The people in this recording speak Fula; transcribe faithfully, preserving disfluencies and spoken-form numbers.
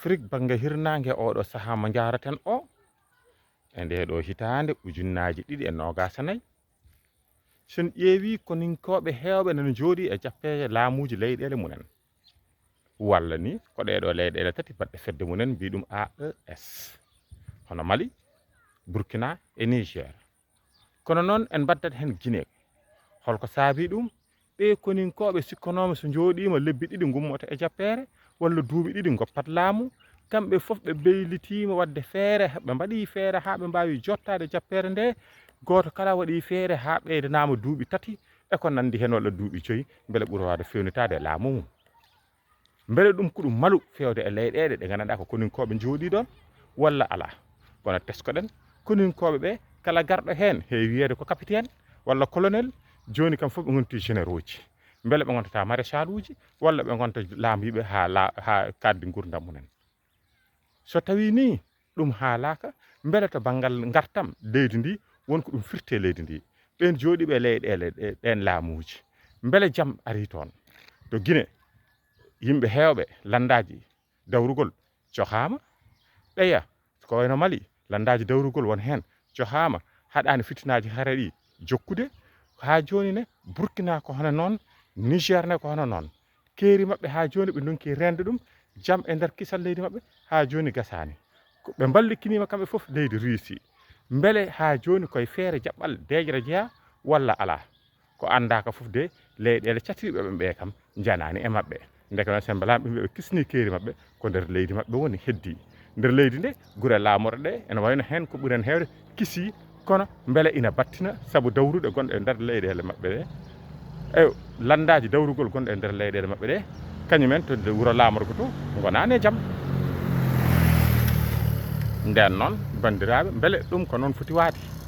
Afrik bannge hirnaange, oɗo sahaa mo njaaraten o, e nde ɗo hitaande ujunnaaji ɗiɗi e noogaas e nayi, so en ƴeewi koninkooɓe heewɓe nana njooɗi e jappeeje laamuuji leyɗeele mumen, walla ni ko ɗee ɗo leyɗeele tati baɗɗe fedde mumen mbiy ɗum A E S, hono Mali, Burkina e Niger. Kono noon en mbaddat heen Guinée. Holko saabi ɗum? Ɓee koninkooɓe sikkanooɓe so njooɗiima lebbi ɗiɗi ngummoto e jappeere, walla duuɓi ɗiɗi ngoppat laamu, kamɓe fof ɓe mbeylitiima waɗde feere, ɓe mbaɗi feere haa ɓe mbaawi jottaade jappeere nde, gooto kala waɗi feere haa ɓeydanaama duuɓi tati e ko nanndi heen walla duuɓi joyi, mbele ɓura waawde feewnitaade e laamu mum. Mbele ɗum ko ɗum malu feewde e leyɗeele ɗe nganndanɗaa ko koninkooɓe njooɗii ɗoon walla alaa? Kono teskoɗen, koninkooɓe ɓe kala garɗo heen heewi wiyeede ko capitaine walla colonel, jooni kam fof ɓe ngonti généraux ji. Mbele ɓe ngontataa maréchal uji walla ɓe ngonta laamiiɓe haa la-, haa kaaɗdi nguurndam mumen? So tawii nii ɗum haalaaka, mbele to banngal ngartam leydi ndi won ko ɗum firti e leydi ndi? Ɓeen jooɗiiɓe e leyɗeele ɗe-, ɗeen laamuuji, mbele jam arii toon? To Guinée, yimɓe heewɓe lanndaaji dawrugol cohaama. Ɓeya, ko wayno Mali, lanndaaji dawrugol won heen cohaama, haɗaani fitinaaji hare ɗi jokkude. Haa jooni ne, Burkina ko hono noon, Niger ne ko hono noon. Keeri maɓɓe haa jooni ɓe ndonki reende ɗum, jam e nder kisal leydi maɓɓe haa jooni gasaani. Ko ɓe mballikiniima kamɓe fof leydi Russie. Mbele haa jooni koye feere jaɓɓal deeƴre jeyaa walla alaa? Ko anndaaka fof de, leyɗeele catirɓe ɓe ɓe kam njanaani e maɓɓe. Ndeke noon, so en mbelaama ɓe mbiya ɓe kisnii keeri maɓɓe, ko nder leydi maɓɓe woni heddii. Nder leydi nde, gure laamorɗe ɗe ene wayno heen ko ɓuri en heewde kisii, kono mbele ina battina sabu dawruɗe gonɗe e nder leyɗeele maɓɓe ɗe? E lanndaaji dawrugol gonɗe e nder leyɗeele maɓɓe ɗe, kañum en to wuro laamorgo to ngonaani e jam. Ndeen noon, banndiraaɓe, mbele ɗum ko noon foti waade?